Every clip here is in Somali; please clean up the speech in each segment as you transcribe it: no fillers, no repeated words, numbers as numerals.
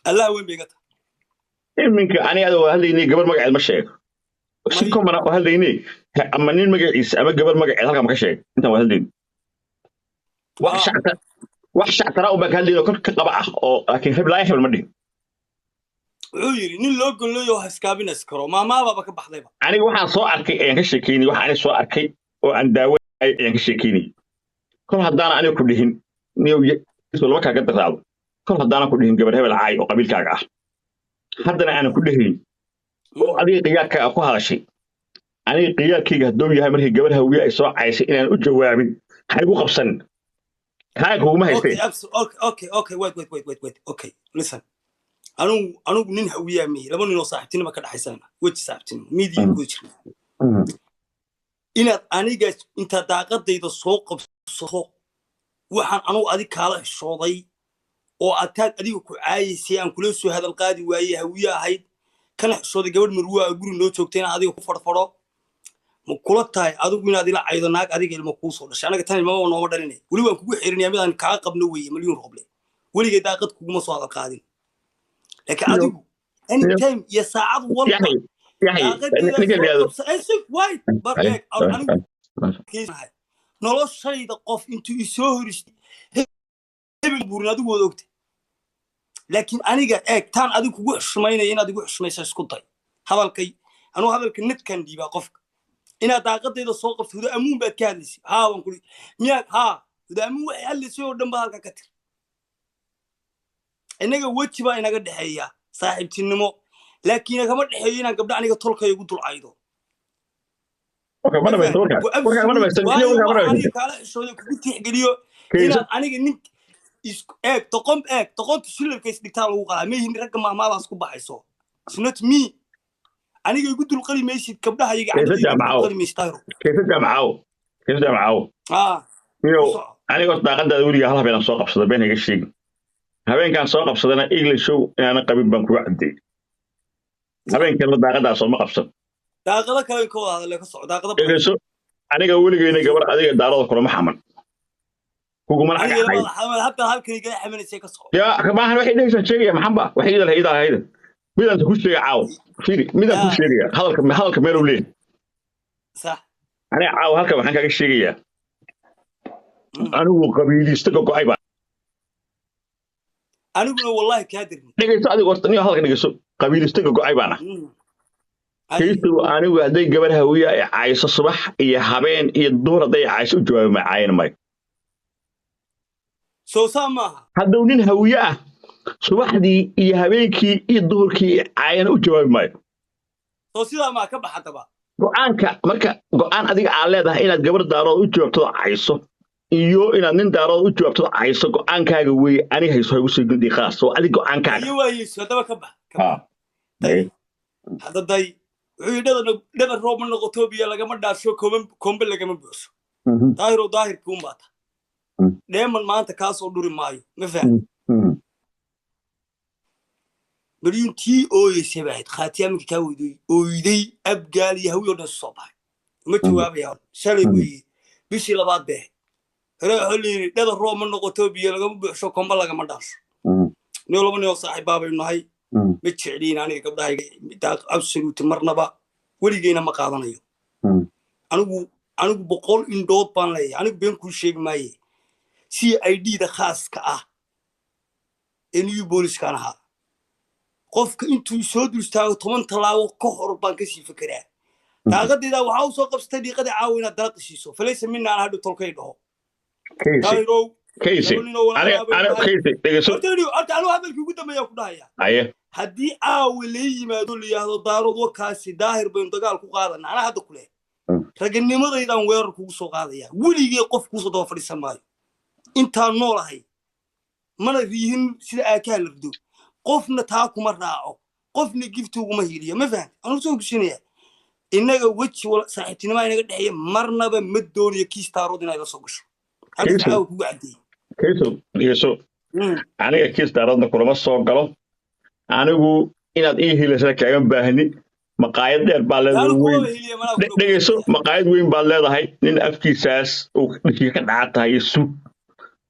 Allah weyn bay iga tahay. Iminka aniga adoo hadlaynay, gabar magaceed ma sheego si May. Komana oo hadlaynay, ama nin magaciisa ama gabar magaceed halkaa ma ka sheeg intaan waa hadlayn wax shacta, wax shactara un baan ka hadlayno, kor ka qaba ah oo, laakiin heblaaya hebel ma dhihin. Wuxuu yidhi nin loo golleeyo haskaabinays karo maamaabaaba ka baxdayba. Aniga waxaan soo arkay ayaan ka sheekeynay, waxa aniga soo arkay oo aan daawanay ayaan ka sheekeynay. Kol haddaana aniga ku dhihin niyow laba kaaga daraado, kol haddaana ku dhihin gabar hebel caay oo qabiilkaaga ah, haddana aanan ku dhehayn oo adiga khiyaarkaaga ku hadashay, aniga khiyaarkayga hadduu yahay markii gabar Hawiye ay soo caysay inaan u jawaabin, ha igu qabsanin, kaaga kuguma Okay. haysteen. Okay, wait, wait, wait, wait, wait. Okay, listen, anigu nin Hawiyaa mihi. Laba nin oo saaxiibtinima ka dhaxaysana, weji saaxiibtinimo miidiya ku jirna. Inaad aniga intaad daaqadayda soo qabsato, waxaan anugu adig kaala xishooday oo aad taad adiga ku caayaysay aan kula soo hadal qaadi waayey, Hawiye ahayd, kana xishooday gabadh marwaa guri noo joogtay inaan adiga ku farfaro, ma kula tahay adigu inaad ila caydo naag adiga ilmo kuu soo dhashay? Anaga tan ilmaba nooma dhalinay, weli waan kugu xirinaya midaan kaa qabno weeye. Malyuun Roble, weligay daaqad kuguma soo hadal qaadin, laakiin adigu anytime iyo saacad walba Yaxya, Yaxya, daaqadayda ninka soo la yidhaahdo qabsa. Wait, bar eeg, anigu kiisahay noloshayda qof intuu isoo horistay hebel buurin, adigu waad ogtay. Laakiin aniga eeg, taan adigu kugu xushmaynaya inaad igu xushmaysa isku day. Hadalkay anuu hadalka nadkan dhiibaa qofka inaad daaqadayda soo qabto. Huda Amuun baad ka hadlaysay. Haa, waan kuri miyaa? Haa, Huda Amuun waxay hadlaysay oo dhan baa halka ka tir. Innaga weji baa inaga dhexeeya saaxiibtinimo, laakiin kama dhexeeyo inaan gabdha aniga tolkay igu dulcaydo. Warka ma dhamaysto, warka warka ma dhamaysto, Waayo, warka ma waxaan dhamaysto. Aniga kaala xishooday kugu tixgeliyo Kayso. Inaad aniga nin isku eeg, doqon eeg, doqonta shillarka isdhigtaa lagu qalaa mayhin. Ragga maahmaadaas ku baxayso. It's not me. Aniga igu dulqali maysid gabdhaha iyaga. Kayso. Cadadayda igu Jaamacow. dulqali maysid, Taahiro. Kayso Jaamacow, Kayso Jaamacow. Ah. Niyow. Ku soco. Aniga horta daaqadaada weligaa hal habeen aan soo qabsado been iga sheegin. Habeenkaan soo qabsadana English show inaanan qabin baan kuga caddeeyey. Habeenkanna daaqadaa sooma qabsan. Daaqado kale ka wada hadale, ka soco, daaqado badan. Dhegeyso, aniga weligeyna gabar adiga Daarada kulama xaman, kugumana Aniga cagacay. Ilmada xamal hadda halkan igala xamanaysay, ka soco. Yaa maahan, waxay dhegeysaan sheegaya maxamba waxay idal idal ahayda. Midaan ku sheegaya caawa, fiiri, midaan ku sheegaya hadalka meeluu leeyahay. Sax. Aniga caawa halkan waxaan kaaga sheegayaa, anigu qabiiliista gogo'ay baa. Aniguna wallahi kaa dirni. Dhegeyso adigu horta, niyo, hadalka dhegeyso. Qabiilista gogo'ay baana. Kaysto, anigu hadday gabar Hawiye ay cayso subax iyo habeen iyo duur, hadday cayso, u jawaabi ma caayin maayo. Soo saa maaha. Hadduu nin Hawiye ah subaxdii iyo habeenkii iyo duhurkii caayana, u jawaabi maayo. Soo sidaa maa ka bax haddaba. Go'aanka marka, go'aan adiga aad leedahay inaad gabar Daarood u jawaabtado cayso iyo inaad nin Daarood u jawaabtado cayso, go'aankaaga weeye. Aniga hayso ha igu soo gundii khaas oo adig go'aankaaga. Iyo waayeyso haddaba, ka bax, ka bax. Day hadda day, wuxuu yidhi dhada dhada roob ma noqoto, biyo lagama dhaasho, kooban koombe lagama buuxso. Daahirow, daahirkii un baa ta dheeman maanta kaasoo dhuri maayo, ma faham? Maryuun tii ooyeysay baa ahayd khaatiyaa minka kaa weyday, ooyday, Abgaal iyo Hawiy oo dhan soo baxay. Uma jawaabaya. Shalay weeye, bishii labaad bay ahayd. Hore waxaa la yidhi dhada roob ma noqoto, biyo lagama buuxsho, koombe lagama dhaasho. Niyo, laba ninoo saaxiibbaa baynu nahay. Ma jecliin aniga gabdhahayga absolute, marnaba weligeyna ma qaadanayo. Anigu 100 indhood baan leeyahay. Anigu been kuu sheegi maaye, CID da khaaska ah ee new booliskaan ahaa, qofka intuu soo dul istaago 10 tallaabo ka hor baan kasii fekeraa. Daaqadaydaa waxaa u soo qabsatay dhiiqadii caawa inaad dalaqi siiso, falaysa mina aan hadhow tolkay dhaho. Daahirow, Kayse, laba ninoo aniga walaalaa aniga baynu nahay. Kayse, dhegeyso. Horta anigu hadalkii ugu dambeeya ku dhahaya. Haye. Haddii caawa lay yimaado, la yidhaahdo Daarood wakaasi Daahir baynu dagaal ku qaadana, anaa hadda ku leh, raganimadaydan weerar kugu soo qaadaya. Weligee qof kuusoo daba fadhiisan maayo intaan noolahay, mana riihin sida aakaa la rido. Qofna taa kuma raaco, qofna gifti uguma hiiliyo, ma fahamti? Anuu soo gusinaya innaga weji saaxiibtinimaa inaga dhexeeya, marnaba ma doonayo kiis Daarood inay la soo gasho halkaas. Kayse. Caawa kugu caddeeyey. Kayso, dhegeyso. Aniga kiis Daaroodna kulama soo galo. Anigu inaad ii hiilaysaa kaaga baahni. Maqaayad dheer baa leedahay Taanu weyn. kuwaba hiliya manaa kula Dhegeyso, maqaayad weyn baad leedahay, nin afkiisaas uu dhishii ka dhaca tahay iyo suug.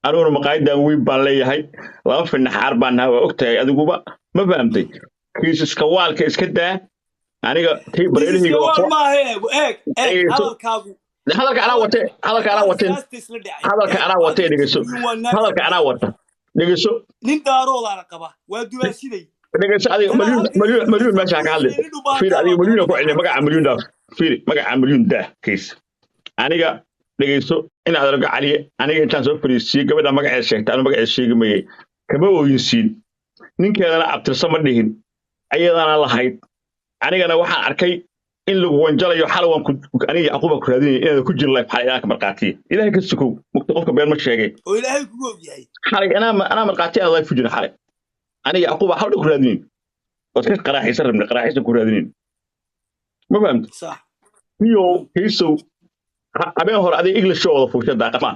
Aniguna maqaayadan weyn baan leeyahay, laba finaxaar baan nahay, waa ogtahay adiguba. Ma fahamtay? Kiisaska waalka iska daa. Aniga tii bareerahayga waa Kiisaska soo waal maahe. Eeg, eeg. Dhegeyso. Hadalkaagu Hadalka anaa wate, hadalka anaa wate. Siyaasta isla dhacay. Hadalka anaa wate, dhegeyso. Waa naag. Hadalka anaa wata, dhegeyso. Nin daaroodaana qaba, waa dumaashiday. Dhegeyso adiga. Malyuun, malyuun, malyuun meesha ha ka hadlin. Fiiri adiga, malyuun ku celina magaca malyuun dhaaf. Fiiri, magaca malyuun daa. Kiis aniga dhegeyso, in aad argo caliye aniga intaan soo fariisiiyey gabadha magaceed sheegtay, anu magaceed sheegi mayay, kama ooyinsiin, ninkeedana abtirso ma dhihin, ayadana lahayd. Anigana waxaan arkay in lagu wanjalayo. Xal waan ku aniga Yacquuba ku raadinaya inaad ku jiro live xalay. Ilaaha ka marqaatiya, Ilaahay ka sukow mugta qofka been ma sheegay. Oo Ilaahay kugu og yahay. Xalay anaa marqaati aan live ku jiro xalay. Aniga Yacquuba xal ku raadinayn, waad ka qaraaxaysan rabnay, qaraaxaysan ku raadinayn. Ma fahamtay? Sax. Iyo kaysow, habeen hore adiga English show wada fuusha daaqama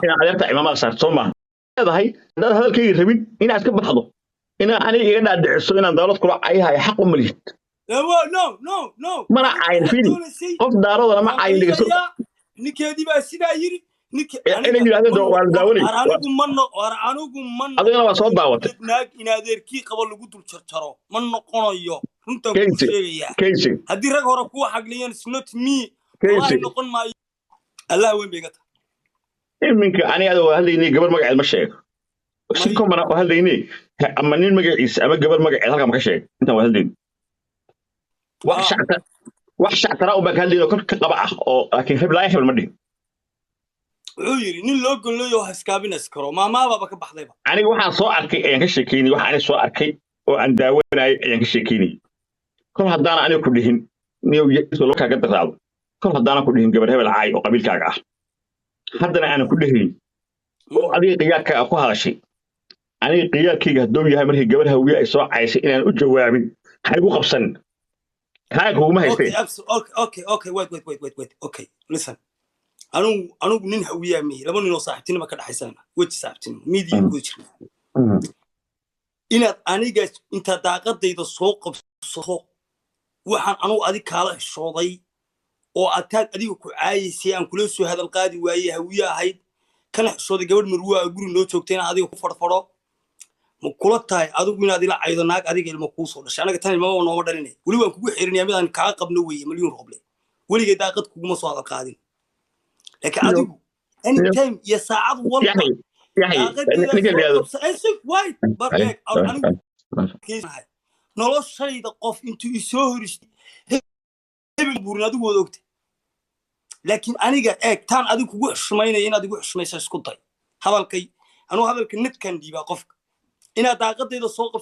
inaa adeerta cimaamada saarto soo maaha. Leedahay haddaad hadalkayga rabin inaad iska baxdo, inaa aniga iga dhaadhiciso inaan dawlad kula cayhayo, xaq uma lihid. No, no, no, no. Mana cayin, fiiri. Qof daaroodana ma cayin, dhegeyso. Ninkeedii baa sidaa yiri ninki. Inay yidhahdeen waa la daawanay. War anigu ma no, war anigu ma. Adigana waa soo daawatay. Naag in adeerkii qabo lagu dul jarjaro ma noqonayo, runtaan kuu Kayse. sheegayaa. Kayse. Haddii rag hore kuwa xagliyan, it's not me. Kayse. Wallahi noqon maayo, Allah weyn bay iga tahay. Iminka aniga ada waa hadlaynay, gabar magaceed ma sheego si komana waa hadlaynay, ama nin magaciisa ama gabar magaceed halkaa ma ka sheeg. Intaan waa hadlayn wax shacta, wax shactara un baan ka hadlayno, kor ka qaba ah oo laakiin heblaaya hebel ma dhihin. Wuxuu yidhi nin loo golleeyo haskaabinays karo maamaabaaba ka baxdayba. Aniga waxaan soo arkay ayaan ka sheekeynay. Waxa aniga soo arkay oo aan daawanayay ayaan ka sheekeynay. Kol haddaana aniga ku dhihin niyow loo kaaga daraado, kol haddaana ku dhihin gabar hebel caay oo qabiilkaaga ah, haddana aanan ku dhehayn oo adiga khiyaarkaaga ku hadashay, aniga khiyaarkayga hadduu yahay markii gabar Hawiye ay soo caysay inaan u jawaabin, ha igu qabsanin, kaaga kuguma haystee. Okay, wait, wait, wait, wait, wait. Okay, listen, anigu nin Hawiyaa mihi. Laba nin oo saaxiibtinima ka dhaxaysanana, weji saaxiibtinimo miidiya ku jirna. Inaad aniga intaad daaqadayda soo qabsato, waxaan anugu adig kaala heshooday oo ataad adiga ku caayaysay aan kula soo hadal qaadi waayey, Hawiye ahayd, kana xishooday gabadh marwaa guri noo joogtay inaan adiga ku farfaro, ma kula tahay adigu inaad ila caydo naag adiga ilmo kuu soo dhashay? Anaga tan ilmaba nooma dhalinay, weli waan kugu xirinayaa. Midaan kaa qabno weeye. Malyuun Roble weligay daaqad kuguma soo hadal qaadin, laakiin adigu anytime iyo saacad walba Yaxya, Yaxya, ninka la yidhaahdo wait, bar eeg, anigu noloshayda qof intuu isoo hor istay hebel buurin, adigu wada ogtay. Laakiin aniga eeg, taan adigu kugu xushmaynaya inaad igu xushmaysa isku day. Hadalkay anugu hadalka nadkan dhiibaa qofka inaad daaqadayda soo qabto.